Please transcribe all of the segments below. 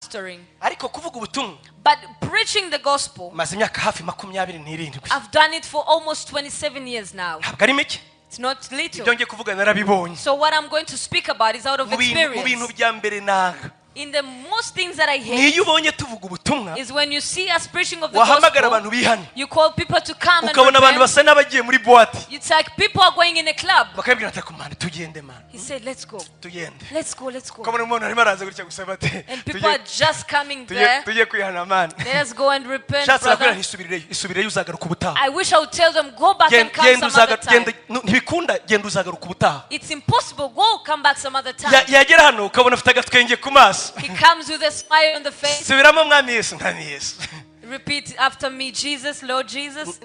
Pastoring. Ariko kuvuga ubutumwa, But preaching the gospel, maze imyaka hafi 27. I've done it for almost 27 years now. Ntabwo ari mike. It's not little. Ibyo ngiye kuvuga narabibonye. So what I'm going to speak about is out of Mu bintu experience. bya mbere nanga In the most things that I hate niyo ubonye tuvuga ubutumwa, is when you see us preaching of the wahamagara gospel, abantu bihane, you call people to come and ukabona abantu repent. Basa n'abagiye muri boîte. It's like people are going in a club. Bakabwira ati kumana tugende mana. He said, "Let's go. Tugende. Let's go, let's go." Ukabona umuntu arimo araza gutya gusa bati And people are just coming there. Tujye kwihana mana. "Let us go and repent, Shatse nakubwira brother." ntisubireyo, isubireyo uzagaruka ubutaha. I wish I would tell them, "Go back and come Genda some other uzaga genda time." ntibikunda, genda uzagaruka ubutaha. It's impossible. Go, come back some other time. Yagera hano ukabona afite agatwenge ku maso. He comes with a smile on the face. Subiramo mwami Yesu, mwami Yesu. "Repeat after me, Jesus, Lord Jesus."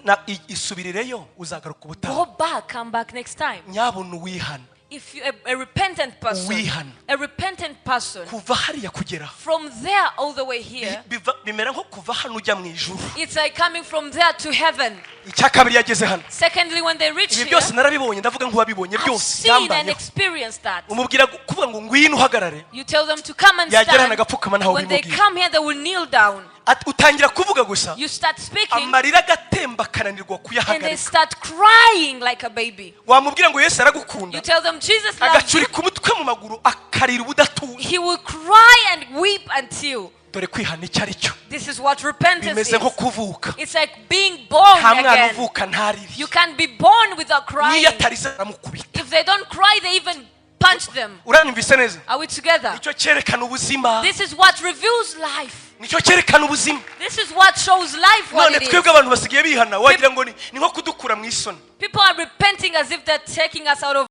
Isubirireyo uzagaruka ubutaha. Go back, come back next time. Nyabona uwihana, If you a repentant person, Uwihana. A repentant person, kuva hariya kugera, from there all the way here, bimera nko kuva hano ujya mu ijuru. It's like coming from there to heaven. Icya kabiri yageze hano, Secondly, when they reach ibi here, byose narabibonye, ndavuga nk'uwabibonye I've byose seen and byambayeho. Experienced that. Umubwira kuvuga ngo ngwino uhagarare, You tell them to come and yagera hano stand. agapfukama ntawe When they ubimubwira. Come here, they will kneel down. Ati, utangira kuvuga gusa, You start speaking, amarira agatemba akananirwa and they kuyahagarika. Start crying like a baby. Wamubwira ngo Yesu aragukunda, You tell them Jesus loves you. agacurika umutwe mu maguru akarira ubudatuza. He will cry and weep until. Dore kwihana icyo ari cyo. This is what repentance Bimeze is. Nko kuvuka. It's like being born Nta mwana again. uvuka ntarire. You can't be born without crying. N'iyo atarize aramukubita. If they don't cry, they even punch them. Uranyumvise neza? Are we together? Nicyo cyerekana ubuzima. This is what reveals life. Nicyo cyerekana ubuzima. This is what shows life what None it is. twebwe abantu basigaye bihana wagira ngo ni nko kudukura mu isoni. People are repenting as if they're taking us out of